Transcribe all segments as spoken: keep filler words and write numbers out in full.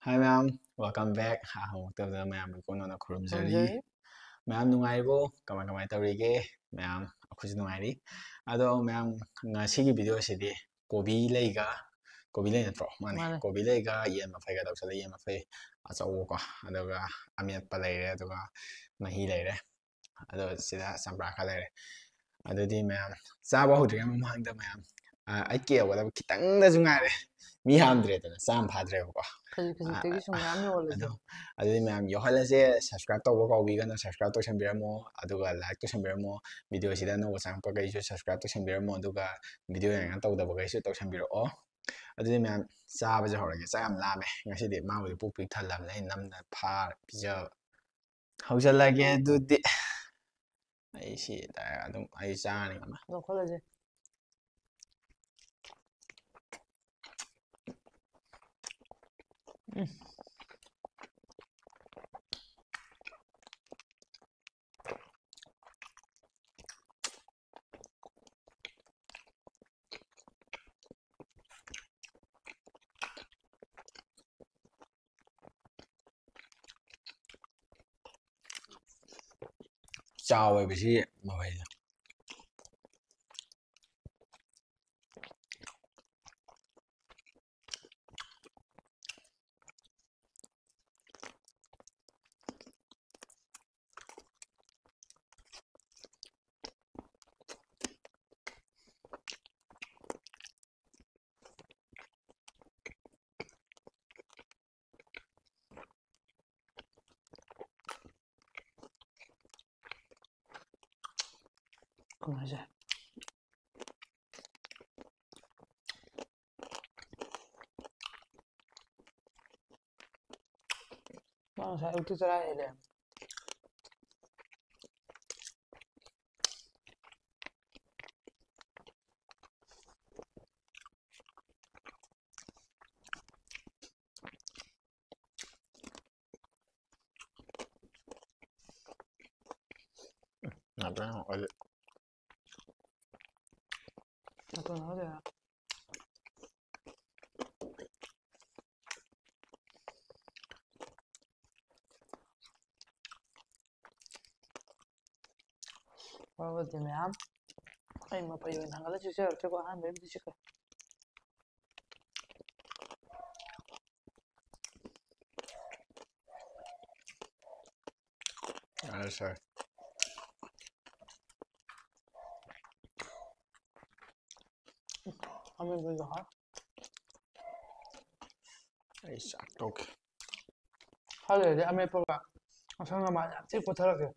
Hi ꯃꯌꯥꯝ, welcome back. ꯍꯥ, ꯍꯧꯔꯛꯇꯕꯗ ꯃꯌꯥꯝꯕꯨ ꯀꯣꯟꯅ ꯈꯨꯔꯨꯝꯖꯔꯤ꯫ ꯈꯨꯔꯨꯝꯖꯔꯤ꯫ ꯃꯌꯥꯝ ꯅꯨꯡꯉꯥꯏꯔꯤꯕꯣ? ꯀꯃꯥꯏ ꯀꯃꯥꯏ ꯇꯧꯔꯤꯒꯦ? ꯃꯌꯥꯝ, ꯑꯩꯈꯣꯏꯁꯨ ꯅꯨꯡꯉꯥꯏꯔꯤ꯫ ꯑꯗꯣ ꯃꯌꯥꯝ, ꯉꯁꯤꯒꯤ video ꯑꯁꯤꯗꯤ ꯀꯣꯕꯤ ꯂꯩꯒ, ꯀꯣꯕꯤ ꯂꯩ ꯅꯠꯇ꯭ꯔꯣ? ꯃꯥꯅꯦ꯫ ꯃꯥꯅꯦ꯫ ꯀꯣꯕꯤ ꯂꯩꯒ ꯌꯦꯟ ꯃꯐꯩꯒ ꯇꯧꯁꯜꯂꯦ, ꯌꯦꯟ ꯃꯐꯩ ꯑꯆꯧꯕꯀꯣ, ꯑꯗꯨꯒ ꯑꯃꯦꯠꯄ ꯂꯩꯔꯦ, ꯑꯗꯨꯒ ꯃꯍꯤ ꯂꯩꯔꯦ꯫ ꯑꯗꯣ ꯁꯤꯗ ꯆꯝꯄ꯭ꯔꯥ ꯈꯔ ꯂꯩꯔꯦ꯫ ꯑꯗꯨꯗꯤ ꯃꯌꯥꯝ, ꯆꯥꯕ ꯍꯧꯗ꯭ꯔꯤꯉꯩ ꯃꯃꯥꯡꯗ ꯃꯌꯥꯝ, ꯑ, ꯑꯩꯠ ꯀꯦ ꯌꯧꯒꯗꯕ ꯈꯤꯇꯪꯗꯁꯨ ꯉꯥꯏꯔꯦ꯫ ꯃꯤ ꯌꯥꯝꯗ꯭ꯔꯦꯗꯅ, ꯆꯥꯝꯃ ꯐꯥꯗ꯭ꯔꯦꯕꯀꯣ꯫ ꯈꯖꯤꯛ ꯈꯖꯤꯛꯇꯒꯤ ꯑ, ꯁꯨꯝ ꯃꯌꯥꯝ ꯌꯧꯍꯜꯂꯁꯦ꯫ ꯑꯗꯣ, ꯑꯗꯨꯗꯤ ꯃꯌꯥꯝ ꯌꯧꯍꯜꯂꯁꯦ, subscribe ꯇꯧꯕ ꯀꯥꯎꯕꯤꯒꯅꯨ, subscribe ꯇꯧꯁꯟꯕꯤꯔꯝꯃꯣ, ꯑꯗꯨꯒ like ꯇꯧꯁꯟꯕꯤꯔꯝꯃꯣ, video ꯁꯤꯗ ꯑꯅꯧꯕ ꯆꯪꯉꯛꯄꯈꯩꯁꯨ subscribe ꯇꯧꯁꯟꯕꯤꯔꯝꯃꯣ, ꯑꯗꯨꯒ video ꯌꯦꯡꯉ ꯇꯧꯗꯕꯈꯩꯁꯨ ꯇꯧꯁꯟꯕꯤꯔꯛꯑꯣ꯫ ꯑꯗꯨꯗꯤ ꯃꯌꯥꯝ ꯆꯥꯕꯁꯦ ꯍꯧꯔꯒꯦ, ꯆꯥꯛ ꯌꯥꯝ ꯂꯥꯝꯃꯦ꯫ ꯉꯁꯤꯗꯤ ꯃꯥꯕꯨꯗꯤ ꯄꯨꯛ ꯄꯤꯛ ꯊꯜꯂꯕꯅꯦ, ꯑꯩꯅ ꯅꯝꯅ ꯐꯥꯔ ꯄꯤꯖꯕ꯫ ꯍꯧꯖꯤꯜꯂꯒꯦ ꯑꯗꯨꯗꯤ꯫ ꯑꯩ ꯁꯤ ꯑꯗꯨꯝ ꯑꯩ ꯆꯥꯔꯅꯤ ꯑꯃ꯫ ꯂꯧꯈꯠꯂꯁꯦ꯫ ꯎꯝ꯫ ꯆꯥꯎꯋꯦꯕ ꯁꯤ ꯃꯐꯩꯁꯦ꯫ ꯀꯃꯥꯏꯁꯦ꯫ ꯃꯥ ꯉꯁꯥꯏ ꯑꯌꯨꯛꯇ ꯆꯔꯥ ꯍꯦꯜꯂꯦ꯫ ꯉꯥꯛꯇꯪ ꯉꯥꯏꯈꯣ, ꯑꯩ ꯅꯥꯇꯣꯟ ꯍꯧꯖꯤꯛ꯫ ꯐꯕꯗꯤ ꯃꯌꯥꯝ ꯑꯩ ꯃꯄꯩ ꯑꯣꯏꯅ ꯍꯪꯒꯠꯂ ꯆꯦꯛꯆꯔꯛꯇꯦꯀꯣ꯫ ꯑꯍꯥꯟꯕꯩꯕꯨꯗꯤ ꯆꯤꯛꯈ꯭ꯔꯦ꯫ ꯌꯥꯔꯦ, ꯁꯥꯔꯦ꯫ ꯑꯃꯦꯠꯄꯗꯨꯁꯨ ꯍꯥꯎ꯫ ꯑꯩ ꯆꯥꯛ ꯇꯣꯛꯀꯦ꯫ ꯈꯔ ꯂꯩꯔꯗꯤ ꯑꯃꯦꯠꯄꯒ ꯑꯁꯪ ꯑꯃꯥꯟ ꯌꯥꯝ ꯊꯤ ꯄꯨꯊꯔꯛꯀꯦ꯫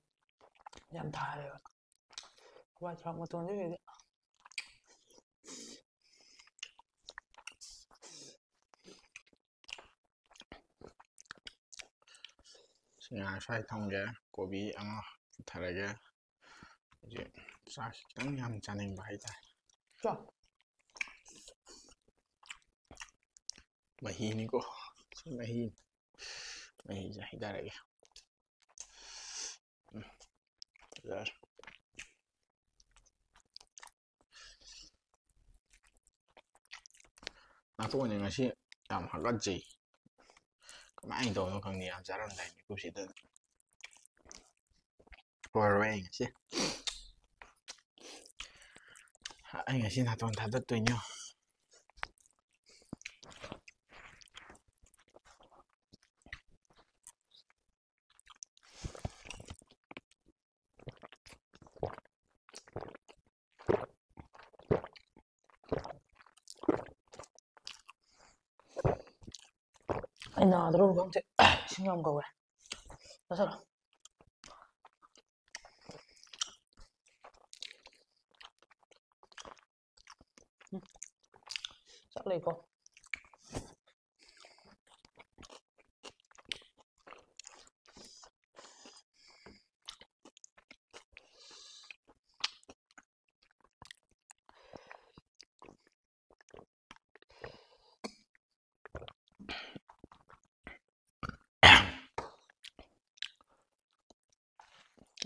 ꯌꯥꯝ ꯊꯥꯔꯦꯕ꯫ ꯍꯋꯥꯏ ꯊ꯭ꯔꯥꯛ ꯃꯇꯣꯟꯁꯤꯒꯗꯤ꯫ ꯁꯤ ꯉꯥ ꯁ꯭ꯋꯥꯏ ꯊꯝꯒꯦ꯫ ꯀꯣꯕꯤ ꯑꯃ ꯄꯨꯊꯔꯒꯦ꯫ ꯍꯧꯖꯤꯛ ꯆꯥꯛꯁꯤ ꯈꯤꯇꯪ ꯌꯥꯝ ꯆꯥꯅꯤꯡꯕ ꯍꯥꯏꯇꯥꯔꯦ꯫ ꯆꯥꯎ꯫ ꯃꯍꯤꯅꯤꯀꯣ꯫ ꯁꯤ ꯃꯍꯤ꯫ ꯃꯍꯤꯁꯦ ꯍꯩꯊꯔꯒꯦ꯫ ꯎꯝ꯫ ꯐꯖꯔꯦ꯫ ꯅꯥꯇꯣꯟꯁꯦ ꯉꯁꯤ ꯌꯥꯝ ꯍꯥꯀꯠꯆꯩ꯫ ꯀꯃꯥꯏꯅ ꯇꯧꯕꯅꯣ ꯈꯪꯗꯦ, ꯌꯥꯝ ꯆꯥꯔꯝꯗꯥꯏ ꯃꯤꯀꯨꯞꯁꯤꯗ꯫ ꯂꯣꯏꯔꯣꯏ ꯑꯩ ꯉꯁꯤ꯫ ꯑꯩ ꯉꯁꯤ ꯅꯥꯇꯣꯟ ꯊꯥꯗꯠꯇꯣꯏꯅꯦ꯫ ꯑꯩ ꯅꯥꯗ꯭ꯔꯣ ꯈꯪꯗꯦ꯫ ꯏꯁꯤꯡ ꯌꯥꯝ ꯀꯧꯋꯦ꯫ ꯆꯥꯁꯜꯂꯣ꯫ ꯎꯝ꯫ ꯆꯥꯛ ꯂꯩꯀꯣ꯫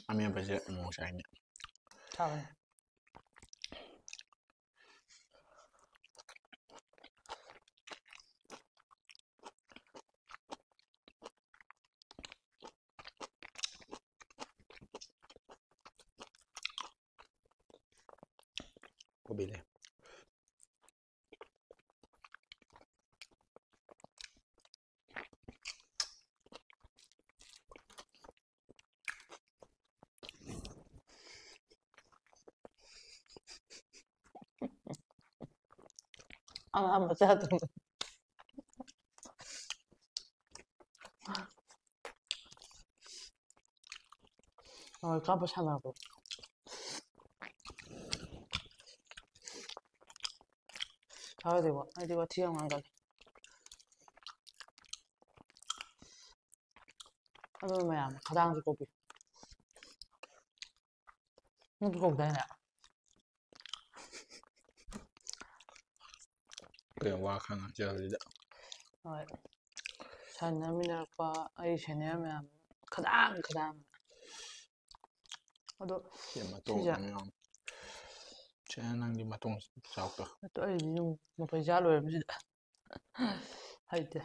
ꯑꯃꯦꯠꯄꯁꯦ ꯑꯃꯨꯛ ꯆꯥꯏꯅꯦ꯫ ꯆꯥꯕꯅꯦ꯫ ꯄꯦꯜꯂꯦ꯫ ꯑꯉꯥꯡ ꯃꯆꯥꯗꯨ꯫ ꯍꯣꯏ, ꯀꯥꯞꯄ ꯁꯥꯟꯅꯕ꯭ꯔꯣ? ꯊꯥꯖꯗꯦꯕꯣ, ꯑꯩꯗꯤ ꯋꯥꯊꯤ ꯌꯥꯝ ꯉꯥꯡꯒꯜꯂꯦ꯫ ꯑꯗꯨ ꯃꯌꯥꯝ ꯈꯗꯥꯡꯁꯦ ꯀꯣꯞꯄꯤ꯫ ꯅꯪꯁꯨ ꯀꯣꯞꯇꯥꯏꯅꯦ? ꯀꯩꯅꯣ ꯋꯥ ꯈꯔ ꯉꯥꯡꯖꯕꯁꯤꯗ꯫ ꯍꯣꯏ꯫ ꯁꯥꯟꯅꯃꯤꯟꯅꯔꯛꯄ ꯑꯩ senior ꯃꯌꯥꯝ ꯈꯗꯥꯡ ꯈꯗꯥꯡ꯫ ꯑꯗꯣ ꯁꯤ ꯃꯇꯣꯡ ꯁꯤꯁꯦ ꯑꯃ ꯌꯥꯎ-, ꯁꯤ ꯅꯪꯒꯤ ꯃꯇꯣꯡ ꯆꯥꯎꯇꯣ꯫ ꯑꯗꯣ ꯑꯩꯗꯤ ꯌꯨꯝ ꯃꯄꯩ ꯆꯥ ꯂꯣꯏꯔꯕꯁꯤꯗ ꯍꯩꯇꯦ꯫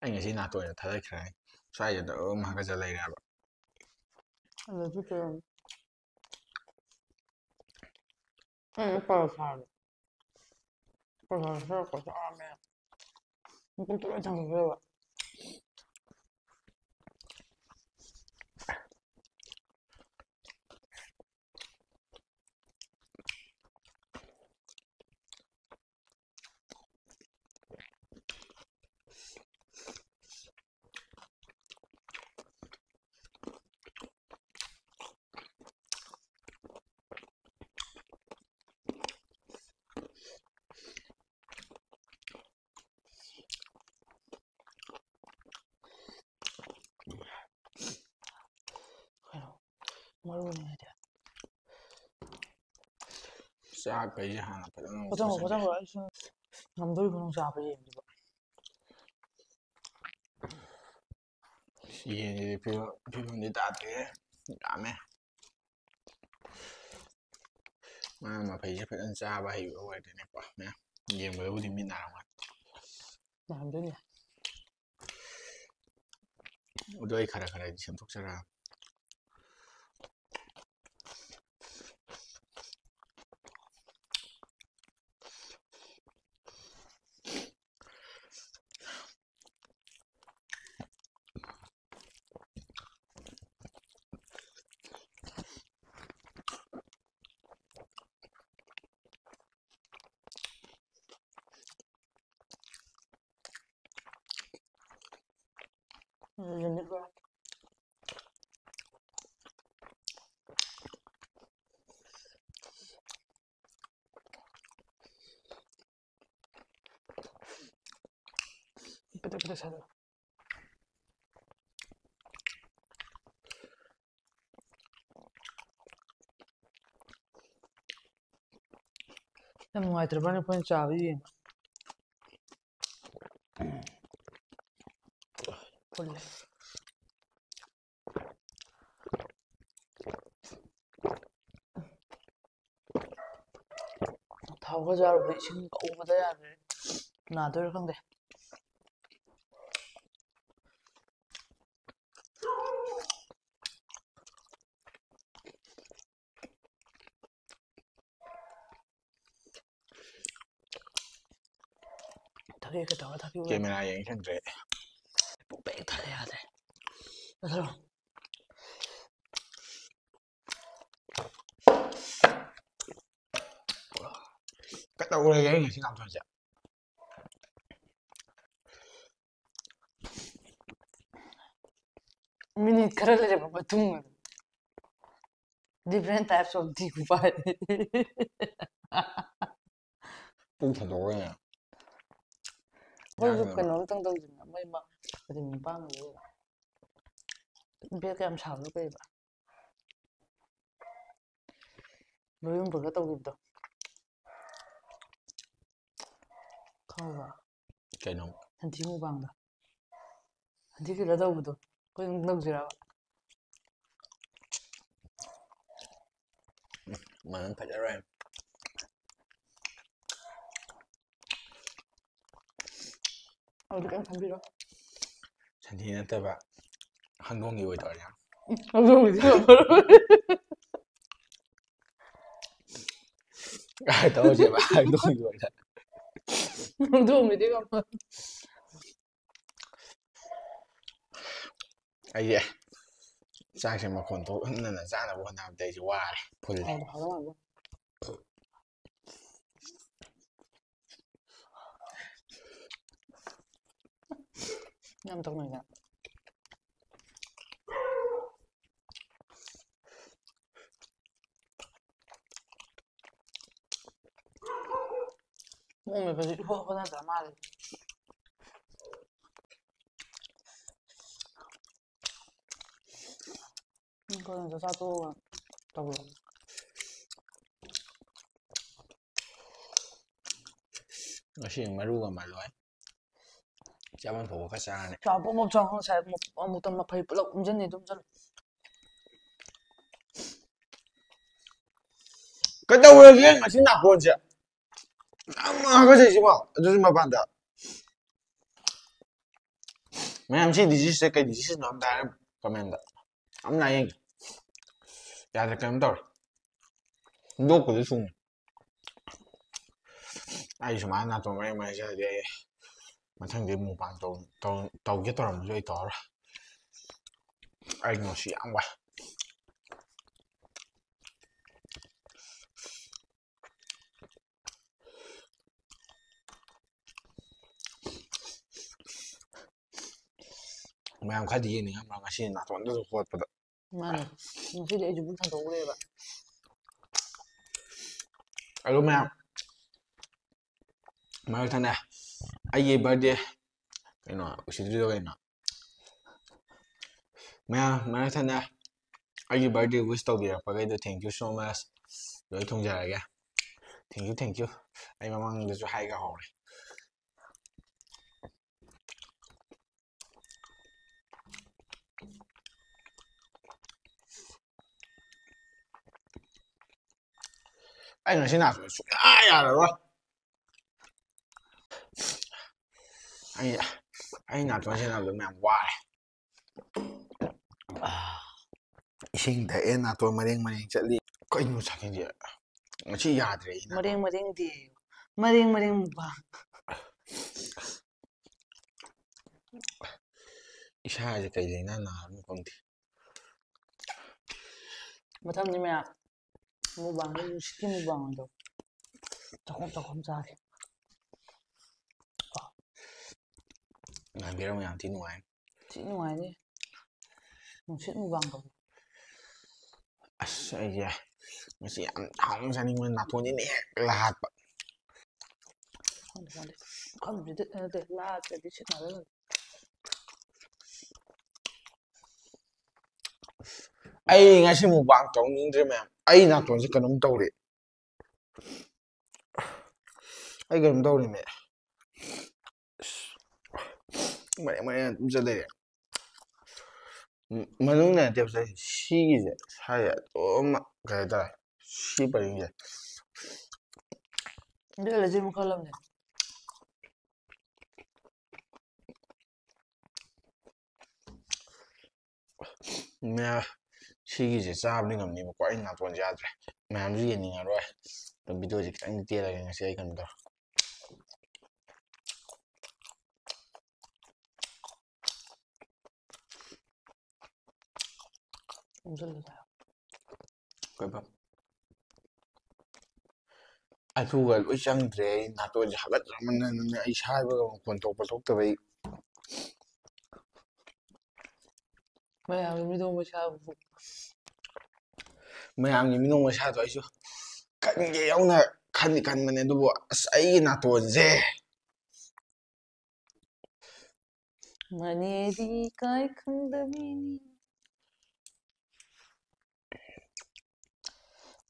ꯑꯩ ꯉꯁꯤ ꯅꯥꯇꯣꯟꯁꯦ ꯊꯥꯗꯠꯈ꯭ꯔꯅꯤ꯫ ꯁ꯭ꯋꯥꯏꯗ ꯑꯗꯨꯝ ꯍꯥꯀꯠꯆ ꯂꯩꯔꯦ ꯍꯥꯏꯕ꯫ ꯑꯗꯨꯁꯨ ꯀꯩꯅꯣ꯫ ꯑꯩꯅ ꯄꯔꯣꯊꯥꯗꯣ꯫ ꯄꯔꯣꯊꯥꯗꯣ ꯁꯣꯏꯔꯛꯄ ꯆꯥꯔꯝꯃꯦ꯫ ꯃꯀꯨꯞꯇꯣ ꯂꯣꯏ ꯊꯥꯡꯗꯣꯛꯈ꯭ꯔꯦꯕ꯫ ꯀꯩꯅꯣ? ꯃꯔꯨꯅꯦ ꯍꯥꯏꯗꯤ꯫ ꯆꯥꯛꯈꯩꯁꯦ ꯍꯥꯟꯅ ꯐꯖꯅ ꯐꯖꯅ, ꯐꯨꯠꯆꯟꯒꯦ꯫ ꯐꯖꯅ ꯑꯩꯁꯨ ꯉꯝꯗꯣꯔꯤꯕ ꯅꯪ ꯆꯥꯕ ꯌꯦꯡꯒꯦꯕ꯫ ꯌꯦꯟꯁꯤꯗꯤ ꯐꯤꯕꯝ, ꯐꯤꯕꯝꯗꯤ ꯇꯥꯗ꯭ꯔꯦꯍꯦ꯫ ꯌꯥꯝꯃꯦ꯫ ꯃꯥ ꯃꯐꯩꯁꯦ ꯐꯖꯅ ꯆꯥꯕ ꯍꯩꯕ ꯑꯣꯏꯔꯗꯤꯅꯦꯀꯣ, ꯃꯌꯥꯝ ꯌꯦꯡꯕꯗꯕꯨꯗꯤ ꯃꯤꯠ ꯅꯥꯔꯝꯒꯅꯤ꯫ ꯅꯥꯔꯝꯗꯣꯏꯅꯦ꯫ ꯑꯗꯣ ꯑꯩ ꯈꯔ ꯈꯔꯗꯤ ꯁꯦꯝꯗꯣꯛꯆꯔꯛꯑꯒꯦ꯫ ꯌꯥꯝ ꯅꯨꯡꯉꯥꯏꯇ꯭ꯔꯕꯅꯦ ꯑꯩꯈꯣꯏꯅ ꯆꯥꯕ ꯌꯦꯡꯉꯣ꯫ ꯐꯨꯜꯂꯦ꯫ ꯊꯥꯎ ꯈꯔ ꯆꯥꯔꯨꯕ ꯏꯁꯤꯡ ꯀꯧꯕꯗ ꯌꯥꯗ꯭ꯔꯦ꯫ ꯅꯥꯗꯣꯏꯔꯥ ꯈꯪꯗꯦ꯫ ꯊꯛꯀꯦ ꯀꯩꯗꯧꯔ ꯊꯛꯀꯦ ꯀꯦꯃꯦꯔꯥ ꯌꯦꯡ ꯁꯪꯗ꯭ꯔꯦ꯫ ꯄꯨꯛ ꯄꯤꯛ ꯊꯜꯂꯦ ꯌꯥꯗ꯭ꯔꯦ꯫ ꯆꯠꯊꯔꯣ꯫ ꯀꯩꯗꯧꯔꯒꯦ ꯑꯩ ꯉꯁꯤ ꯉꯥꯛꯇꯪꯁꯦ꯫ ꯃꯤꯅꯤꯠ ꯈꯔ ꯂꯩꯔꯕ ꯃꯇꯨꯡ different types of ꯗꯤꯀꯨꯄꯥꯏ꯫ ꯄꯨꯡ ꯊꯥꯗꯣꯛꯑꯣꯏꯅꯦ꯫ ꯑꯩꯈꯣꯏꯁꯨ ꯀꯩꯅꯣꯝꯇꯪ ꯇꯧꯁꯤꯅ ꯃꯣꯏ ꯃꯥ ꯀꯔꯤ ꯃꯄꯥꯡꯒꯤ ꯕꯦꯛ ꯌꯥꯝ ꯁꯥꯕꯗꯣ ꯀꯩꯕ? ꯃꯌꯨꯝ ꯄꯨꯔꯒ ꯇꯧꯈꯤꯕꯗꯣ ꯈꯪꯕ꯭ꯔꯥ? ꯀꯩꯅꯣ? ꯁꯟꯊꯤ ꯃꯨꯛꯕꯥꯡꯗꯣ꯫ ꯁꯟꯊꯤ ꯀꯤꯂ ꯇꯧꯕꯗꯣ ꯑꯩꯈꯣꯏ ꯑꯗꯨꯝ ꯇꯧꯁꯤꯔꯕ? ꯃꯅꯝ ꯐꯖꯔꯣꯏ꯫ ꯑꯗꯨ ꯀꯩꯝ ꯈꯟꯕꯤꯔꯣ꯫ ꯁꯟꯊꯤ ꯅꯠꯇꯕ ꯍꯪꯗꯣꯡꯒꯤ ꯑꯣꯏꯗꯧꯔꯦ꯫ ꯎꯝ, ꯍꯧꯗꯣꯡꯒꯤꯗꯤ ꯉꯝꯃꯔꯣꯏ꯫ ꯇꯧꯔꯁꯦꯕ ꯍꯪꯗꯣꯡꯒꯤ ꯑꯣꯏꯅ꯫ ꯍꯧꯗꯣꯡꯒꯤꯗꯤ ꯉꯝꯃꯔꯣꯏ꯫ ꯑꯩꯁꯦ ꯆꯥꯛꯁꯦ ꯃꯈꯣꯟ ꯊꯣꯛꯍꯟꯗꯅ ꯆꯥꯅꯕ ꯍꯣꯠꯅꯕꯗ ꯑꯩꯁꯦ ꯋꯥꯔꯦ, ꯐꯨꯜꯂꯦ꯫ ꯍꯥꯎꯗꯤ ꯍꯥꯎꯗꯧ ꯃꯥꯜꯂꯦ꯫ ꯌꯥꯝ ꯇꯧꯅꯩꯅ꯫ ꯃꯑꯣꯡ ꯂꯩꯕꯁꯦ ꯏꯍꯣ ꯍꯣꯠꯅꯗ꯭ꯔ ꯃꯥꯜꯂꯦ꯫ ꯎꯝ, ꯀꯩꯅꯣ ꯆꯥꯛ ꯆꯥ ꯇꯣꯛꯑꯒ ꯇꯧꯔꯣ꯫ ꯉꯁꯤ ꯃꯔꯨꯒ ꯃꯥꯜꯂꯣꯏ꯫ ꯆꯥꯐꯝ ꯊꯣꯛꯄ ꯈꯔ ꯆꯥꯔꯅꯤ꯫ ꯆꯥꯎ ꯄꯣꯞ ꯄꯣꯞ ꯆꯥꯎ ꯉꯁꯥꯏ ꯑꯃꯨꯛ-, ꯑꯃꯨꯛꯇ ꯃꯐꯩ ꯄꯨꯂꯞ ꯎꯝꯖꯟꯅꯤ ꯑꯗꯨꯝ ꯆꯠꯂꯨ꯫ ꯀꯩꯗꯧꯔꯒꯦ ꯉꯁꯤ ꯅꯥꯀꯣꯟꯁꯦ? ꯌꯥꯝ ꯍꯥꯀꯠꯆꯩ ꯁꯤꯕꯣ꯫ ꯑꯗꯨꯁꯨ ꯃꯄꯥꯟꯗ꯫ ꯃꯌꯥꯝ ꯁꯤ diseaseꯁꯦ ꯀꯩ diseaseꯅꯣ ꯑꯝꯇ ꯍꯥꯏꯔꯝꯃꯨ commentꯗ꯫ ꯌꯥꯝ ꯂꯥꯏꯌꯦꯡꯒꯦ꯫ ꯌꯥꯗ꯭ꯔꯦ, ꯀꯩꯅꯣꯝ ꯇꯧꯔꯦ꯫ ꯍꯤꯟꯗꯣꯛꯄꯗꯤ ꯁꯨꯡꯉꯤ꯫ ꯑꯩ ꯁꯨꯃꯥꯏꯅ ꯅꯥꯇꯣꯟ ꯃꯔꯦꯡ ꯃꯔꯦꯡ ꯆꯠꯂꯗꯤ ꯑꯩ ꯃꯊꯪꯗꯤ ꯃꯨꯛꯕꯥꯡ ꯇꯧ-, ꯇꯧ-, ꯇꯧꯒꯦ ꯇꯧꯔꯝꯕꯁꯨ ꯑꯩ ꯇꯧꯔꯔꯣꯏ꯫ ꯑꯩ ꯉꯁꯤ ꯌꯥꯝ ꯋꯥꯏ꯫ ꯃꯌꯥꯝ ꯈꯔꯗꯤ ꯌꯦꯡꯅꯤꯡꯉꯝꯕ꯭ꯔꯥ ꯉꯁꯤ ꯅꯥꯇꯣꯟꯗꯁꯨ ꯍꯣꯠꯄꯗ꯫ ꯃꯥꯅꯦ꯫ ꯉꯁꯤꯗꯤ ꯑꯩꯁꯨ ꯄꯨꯛ ꯊꯟꯗꯣꯛꯎꯔꯦꯕ꯫ ꯑꯗꯣ ꯃꯌꯥꯝ ꯃꯔꯛꯊꯠꯅ ꯑꯩꯒꯤ birthday ꯀꯩꯅꯣ ꯎꯁꯤꯠꯇ꯭ꯔꯤꯗꯣ ꯀꯩꯅꯣ? ꯃꯌꯥꯝ ꯃꯔꯛꯊꯠꯅ ꯑꯩꯒꯤ birthday wish ꯇꯧꯕꯤꯔꯛꯄꯈꯩꯗꯣ thank you so much꯫ ꯂꯣꯏ ꯊꯣꯡꯖꯔꯒꯦ꯫ Thank you, thank you꯫ ꯑꯩ ꯃꯃꯥꯡꯗꯁꯨ ꯍꯥꯏꯒ ꯍꯧꯔꯦ꯫ ꯑꯩ ꯉꯁꯤ ꯅꯥꯇꯣꯟ ꯁꯨꯡꯌꯥ ꯌꯥꯔꯔꯣꯏ꯫ ꯑꯩ ꯑꯩ ꯅꯥꯇꯣꯟ ꯁꯦꯟꯅꯕꯗꯣ ꯃꯌꯥꯝ ꯋꯥꯔꯦ꯫ ꯏꯁꯤꯡ ꯊꯛꯑꯦ, ꯅꯥꯇꯣꯟ ꯃꯔꯦꯡ ꯃꯔꯦꯡ ꯆꯠꯂꯤ꯫ ꯀꯩꯅꯣ ꯁꯥꯀꯤꯟꯁꯦ ꯉꯁꯤ ꯌꯥꯗ꯭ꯔꯦ꯫ ꯑꯩ ꯅꯥꯇꯣꯟ ꯃꯔꯦꯡ ꯃꯔꯦꯡꯗꯤ, ꯃꯔꯦꯡ ꯃꯔꯦꯡ ꯃꯨꯛꯕꯥꯡ꯫ ꯏꯁꯥꯁꯦ ꯀꯩ ꯂꯩꯅꯥ ꯅꯥꯔꯕꯅꯣ ꯈꯪꯗꯦ꯫ ꯃꯊꯪꯗꯤ ꯃꯌꯥꯝ ꯃꯨꯛꯕꯥꯡꯗ ꯅꯨꯡꯁꯤꯠꯀꯤ ꯃꯨꯛꯕꯥꯡ ꯑꯣꯏꯅ ꯇꯧ꯫ ꯆꯥꯛꯈꯨꯝ ꯆꯥꯛꯈꯨꯝ ꯆꯥꯒꯦ꯫ ꯉꯥꯟꯕꯤꯔꯝ ꯌꯥꯝ ꯊꯤ ꯅꯨꯡꯉꯥꯏ꯫ ꯊꯤ ꯅꯨꯡꯉꯥꯏꯅꯤ꯫ ꯅꯨꯡꯁꯤꯠ ꯃꯨꯛꯕꯥꯡ ꯇꯧ꯫ ꯑꯁ ꯑꯩꯁꯦ ꯉꯁꯤ ꯌꯥꯝ ꯍꯥꯎꯅ ꯆꯥꯅꯤꯡꯕ ꯅꯥꯇꯣꯟꯁꯤꯅ ꯍꯦꯛ ꯂꯥꯠꯄ꯫ ꯈꯪꯗꯦ, ꯈꯪꯗꯦ꯫ ꯈꯪꯗ꯭ꯔꯗꯤ ꯅꯠꯇꯦ, ꯂꯥꯠꯇ꯭ꯔꯗꯤ ꯁꯤꯠꯅꯔꯣꯏ꯫ ꯑꯩ ꯉꯁꯤ ꯃꯨꯛꯕꯥꯡ ꯇꯧꯅꯤꯡꯗ꯭ꯔꯦ ꯃꯌꯥꯝ꯫ ꯑꯩ ꯅꯥꯇꯣꯟꯁꯦ ꯀꯩꯅꯣꯝ ꯇꯧꯔꯦ꯫ ꯑꯩ ꯀꯩꯅꯣꯝ ꯇꯧꯔꯦꯃꯦ꯫ ꯑꯁ, ꯃꯔꯦꯡ ꯃꯔꯦꯡ ꯑꯗꯨꯝ ꯆꯠ ꯂꯩꯔꯦ꯫ ꯎꯝ, ꯃꯅꯨꯡꯗ ꯅꯠꯇꯦꯕ ꯆꯠꯂꯤꯁꯦ, ꯁꯤꯒꯤꯁꯦ ꯁ꯭ꯋꯥꯏꯗ ꯑꯗꯨꯝ ꯀꯩ ꯍꯥꯏꯇꯥꯔꯦ, ꯁꯤ ꯄꯔꯤꯡꯁꯦ꯫ ꯑꯗꯨ ꯑꯦꯂꯔꯖꯤ ꯃꯈꯜ ꯑꯃꯅꯦ꯫ ꯃꯌꯥ-, ꯁꯤꯒꯤꯁꯦ ꯆꯥꯕꯗꯤ ꯉꯝꯅꯤꯕꯀꯣ, ꯑꯩ ꯅꯥꯇꯣꯟꯁꯦ ꯌꯥꯗ꯭ꯔꯦ꯫ ꯃꯌꯥꯝꯁꯨ ꯌꯦꯡꯅꯤꯡꯉꯔꯣꯏ꯫ ꯑꯗꯣ ꯚꯤꯗꯤꯑꯣꯁꯦ ꯈꯤꯇꯪꯗꯤ ꯇꯦꯜꯂꯒꯦ ꯉꯁꯤ ꯑꯩ ꯀꯩꯅꯣ ꯇꯧꯔꯦ꯫ ꯎꯝꯖꯜꯂꯨ ꯆꯥꯔꯣ꯫ ꯀꯩꯕ? ꯑꯗꯨꯒ ꯂꯣꯏ ꯆꯪꯗ꯭ꯔꯦ꯫ ꯑꯩ ꯅꯥꯇꯣꯟꯁꯦ ꯍꯥꯒꯠꯆꯃꯟꯗꯅꯅꯦ, ꯑꯩ ꯁꯥꯏꯕꯒ ꯃꯈꯣꯟ ꯊꯣꯛꯄ ꯊꯣꯛꯇꯕꯩ꯫ ꯃꯌꯥꯝꯒꯤ ꯃꯤꯅꯣꯛ ꯃꯩꯁꯥꯕꯨ꯫ ꯃꯌꯥꯝꯒꯤ ꯃꯤꯅꯣꯛ ꯃꯩꯁꯥꯗꯣ ꯑꯩꯁꯨ ꯈꯟꯒꯦ ꯌꯥꯎꯅ ꯈꯟꯗꯤ ꯈꯟꯕꯅꯦ, ꯑꯗꯨꯕꯨ ꯑꯁ, ꯑꯩꯒꯤ ꯅꯥꯇꯣꯟꯁꯦ꯫ ꯃꯅꯦꯗꯤ ꯏꯀꯥꯏ ꯈꯪꯗꯕꯤꯅꯤ꯫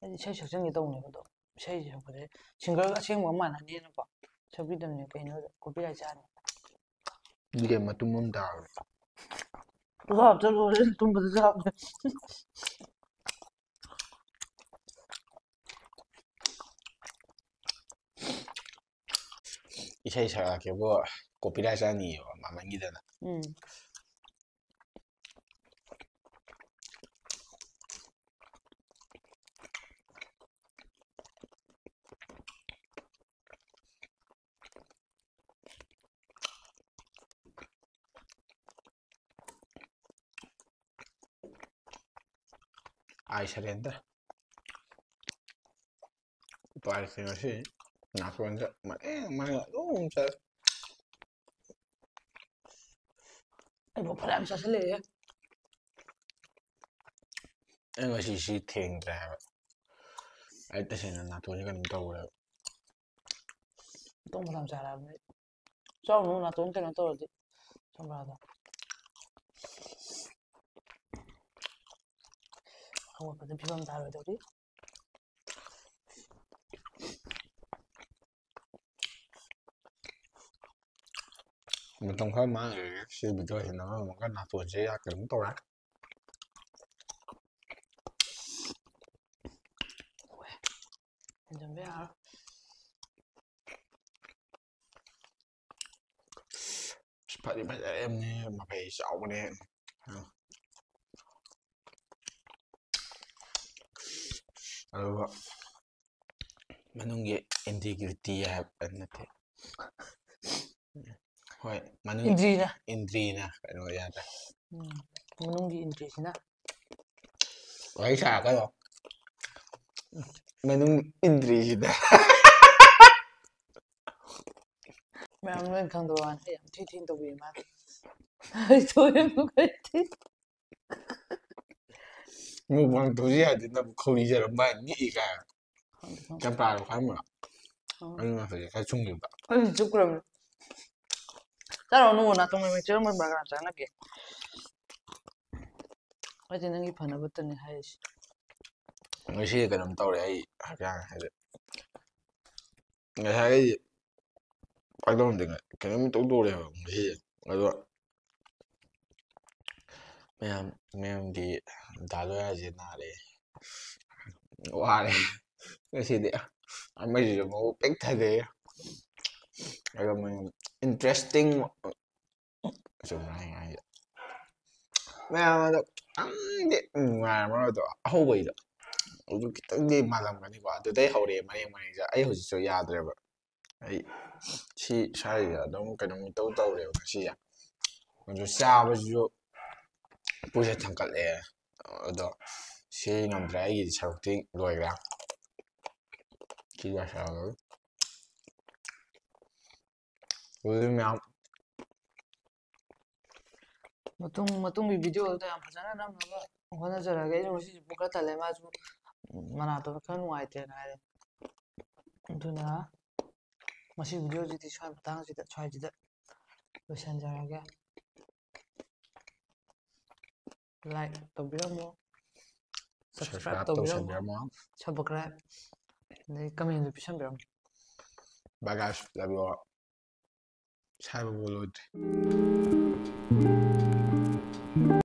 ꯑꯩꯗꯤ ꯏꯁꯩ ꯁꯛꯆꯟꯒꯦ ꯇꯧꯕꯅꯦꯕ, ꯑꯗꯣ ꯏꯁꯩꯁꯦ ꯁꯛꯄꯁꯦ ꯁꯤꯡꯒꯔꯒ ꯑꯁꯦꯡꯕꯒ ꯃꯥꯟꯅꯅꯦꯅꯀꯣ ꯁꯛꯄꯤꯗꯕꯅꯦ, ꯀꯩꯅꯣ copyright ꯆꯥꯅꯤ꯫ ꯑꯗꯨꯗꯤ ꯃꯇꯨꯝ ꯑꯃ ꯇꯥꯕꯅꯦ꯫ ꯂꯥꯞ ꯆꯠꯂꯨꯔꯦ, ꯇꯨꯝꯕꯗ ꯆꯥꯕꯗ꯫ ꯏꯁꯩ ꯁꯛꯂꯛꯀꯦꯕꯨ꯫ ꯀꯣꯄꯤꯔꯥꯏꯠ ꯆꯥꯅꯤꯌꯦꯕ ꯃꯃꯟꯒꯤꯗꯅ꯫ ꯎꯝ꯫ I surrender. ꯎꯄꯥꯏ ꯂꯩꯇꯦ ꯉꯁꯤ꯫ ꯅꯥꯇꯣꯟꯁꯦ ꯃꯔꯦꯡ ꯃꯔꯦꯡ ꯑꯗꯨꯝ ꯆꯠꯂꯦ꯫ ꯑꯩꯕꯨ ꯐꯅꯌꯥꯝ ꯆꯥꯁꯤꯜꯂꯛꯑꯦ꯫ ꯑꯩ ꯉꯁꯤ ꯁꯤ ꯊꯦꯡꯗ꯭ꯔꯦ ꯍꯥꯏꯕ꯫ ꯑꯩ ꯇꯁꯦꯡꯅ ꯅꯥꯇꯣꯟꯁꯦ ꯀꯩꯅꯣꯝ ꯇꯧꯔꯦꯕ꯫ ꯃꯇꯣꯡ ꯐꯅꯌꯥꯝ ꯆꯥꯔꯛꯑꯕꯅꯤ꯫ ꯆꯥꯎꯅꯨ ꯅꯥꯇꯣꯟ ꯀꯩꯅꯣ ꯇꯧꯔꯗꯤ꯫ ꯆꯝꯄ꯭ꯔꯥꯗꯣ꯫ ꯍꯧꯒꯠꯄꯗ ꯐꯤꯕꯝ ꯇꯥꯔꯣꯏꯗꯧꯔꯤ꯫ ꯃꯇꯝ ꯈꯔ ꯃꯥꯡꯈ꯭ꯔꯦ ꯁꯤ ꯚꯤꯗꯤꯑꯣꯁꯤ ꯅꯝꯃꯝꯃꯒ ꯅꯥꯇꯣꯟꯁꯦ ꯀꯩꯅꯣꯝ ꯇꯧꯔꯦ꯫ ꯍꯦꯟꯖꯟꯕ ꯌꯥꯔꯣꯏ꯫ ꯑꯁ, ꯐꯗꯤ ꯐꯖꯔꯦ ꯃꯐꯩ ꯆꯥꯎꯕꯅꯦ꯫ ꯑꯗꯨꯒ ꯃꯅꯨꯡꯒꯤ ꯏꯟꯇꯤꯒ꯭ꯔꯤꯇꯤ ꯍꯥꯏꯕ ꯅꯠꯇꯦ꯫ ꯍꯣꯏ, ꯃꯅꯨꯡ ꯏꯟꯗ꯭ꯔꯤꯅ꯫ ꯏꯟꯗ꯭ꯔꯤꯅ ꯀꯩꯅꯣ ꯌꯥꯗ꯭ꯔꯦ꯫ ꯎꯝ꯫ ꯃꯅꯨꯡꯒꯤ ꯏꯟꯗ꯭ꯔꯤꯁꯤꯅ꯫ ꯋꯥꯔꯤ ꯁꯥꯔꯛꯀꯅꯣ꯫ ꯃꯅꯨꯡ ꯏꯟꯗ꯭ꯔꯤꯁꯤꯗ꯫ ꯃꯌꯥꯝ ꯂꯣꯏ ꯈꯪꯗꯕ ꯋꯥꯅꯤ꯫ ꯑꯩ ꯌꯥꯝ ꯊꯤ ꯊꯤꯅ ꯇꯧꯕꯤꯌꯦ ꯃꯥꯗꯤ꯫ ꯑꯩ ꯊꯣꯛꯑꯦ ꯑꯃꯨꯛꯀ ꯊꯤ꯫ ꯃꯨꯛꯕꯥꯡ ꯇꯧꯁꯤ ꯍꯥꯏꯗꯤ ꯅꯪ ꯈꯧꯔꯤ ꯆꯔꯝꯕ ꯅꯤꯛꯏ ꯀꯥꯏ꯫ ꯈꯪꯗꯦ, ꯈꯪꯗꯦ꯫ ꯆꯝꯄ꯭ꯔꯥꯗꯣ ꯈꯪꯕ꯭ꯔꯣ? ꯎꯝ꯫ ꯑꯗꯨꯅ ꯍꯧꯖꯤꯛ ꯈꯔ ꯆꯨꯝꯈꯤꯕ꯫ ꯑꯩ ꯆꯨꯞꯈ꯭ꯔꯕꯅꯤ꯫ ꯆꯥꯔꯨꯔꯅꯨ, ꯅꯥꯇꯣꯟ ꯃꯃꯤꯡ ꯆꯤꯛꯂꯝꯕ ꯀꯅꯥ ꯆꯥꯟꯅꯒꯦ? ꯑꯩꯗꯤ ꯅꯪꯒꯤ ꯐꯅꯕꯇꯅꯤ ꯍꯥꯏꯔꯤꯁꯦ꯫ ꯉꯁꯤ ꯀꯩꯅꯣꯝ ꯇꯧꯔꯦ ꯑꯩ ꯍꯛꯆꯥꯡ ꯍꯥꯏꯗꯤ꯫ ꯉꯁꯥꯏ ꯀꯩꯗꯧꯔꯝꯗꯦ, ꯀꯩꯅꯣꯝ ꯇꯧꯗꯧꯔꯦꯕ ꯉꯁꯤ꯫ ꯑꯗꯣ ꯃꯌꯥꯝ, ꯃꯌꯥꯝꯒꯤ ꯗꯥ ꯂꯣꯌꯥꯁꯦ ꯅꯥꯔꯦ꯫ ꯋꯥꯔꯦ꯫ ꯉꯁꯤꯗꯤ ꯑꯃꯁꯤꯁꯨ ꯃꯕꯨꯛ ꯄꯤꯛ ꯊꯜꯂꯦ꯫ ꯑꯗꯣ ꯃꯣꯏ interesting, ꯑꯆꯨꯝꯕ ꯍꯥꯏ ꯍꯥꯏꯁꯦ, ꯃꯌꯥꯝ ꯑꯗꯣ ꯈꯤꯇꯪꯗꯤ ꯅꯨꯡꯉꯥꯏꯔꯝꯃꯔꯣꯏ ꯑꯗꯣ, ꯑꯍꯧꯕꯩꯗꯣ ꯑꯗꯨ ꯈꯤꯇꯪꯗꯤ ꯃꯥꯜꯂꯝꯒꯅꯤꯀꯣ꯫ ꯑꯗꯨꯗꯩ ꯍꯧꯔꯛꯑꯦ ꯃꯔꯦꯡ ꯃꯔꯦꯡꯁꯦ꯫ ꯑꯩ ꯍꯧꯖꯤꯛꯁꯨ ꯌꯥꯗ꯭ꯔꯦꯕ꯫ ꯑꯩ ꯁꯤ ꯁ꯭ꯋꯥꯏꯁꯤꯗ ꯑꯗꯨꯝ ꯀꯩꯅꯣꯝ ꯏꯇꯧ ꯇꯧꯔꯦꯕ ꯉꯁꯤꯁꯦ꯫ ꯑꯗꯨ ꯆꯥꯕꯁꯤꯁꯨ ꯄꯨꯛꯁꯦ ꯊꯟꯒꯠꯂꯛꯑꯦ꯫ ꯑꯗꯣ ꯁꯤ ꯉꯝꯗ꯭ꯔꯦ, ꯑꯩꯒꯤꯗꯤ ꯁꯔꯨꯛꯇꯤ ꯂꯣꯏꯈ꯭ꯔꯦ꯫ ꯁꯤ ꯂꯣꯏꯁꯤꯜꯂꯒ ꯑꯗꯨꯗꯤ ꯃꯌꯥꯝ ꯃꯇꯨꯡ ꯃꯇꯨꯡꯒꯤ ꯚꯤꯗꯤꯑꯣꯗ ꯌꯥꯝ ꯐꯖꯅ ꯅꯝꯅꯕ ꯍꯣꯠꯅꯖꯔꯒꯦ꯫ ꯑꯩꯁꯨ ꯉꯁꯤꯁꯦ ꯄꯨꯛ ꯈꯔ ꯊꯜꯂꯦ, ꯃꯥꯁꯨ ꯃꯅꯥꯇꯣꯟ ꯈꯔ ꯅꯨꯡꯉꯥꯏꯇꯦꯅ ꯍꯥꯏꯔꯦ꯫ ꯑꯗꯨꯅ ꯉꯁꯤ ꯚꯤꯗꯤꯑꯣꯁꯤꯗꯤ ꯁ꯭ꯋꯥꯏ ꯃꯇꯥꯡꯁꯤꯗ, ꯁ꯭ꯋꯥꯏꯁꯤꯗ ꯂꯣꯏꯁꯤꯟꯖꯔꯒꯦ꯫ Like ꯇꯧꯕꯤꯔꯝꯃꯣ, subscribe subscribe ꯇꯧꯕꯤꯔꯝꯃꯣ, ꯇꯧꯁꯟꯕꯤꯔꯝꯃꯣ꯫ Subscribe, ꯑꯗꯩ comment ꯁꯨ ꯄꯤꯁꯟꯕꯤꯔꯝꯃꯣ꯫ Bye guys, love you all. ꯁꯥꯏꯕ ꯂꯣꯏꯗ꯭ꯔꯤ꯫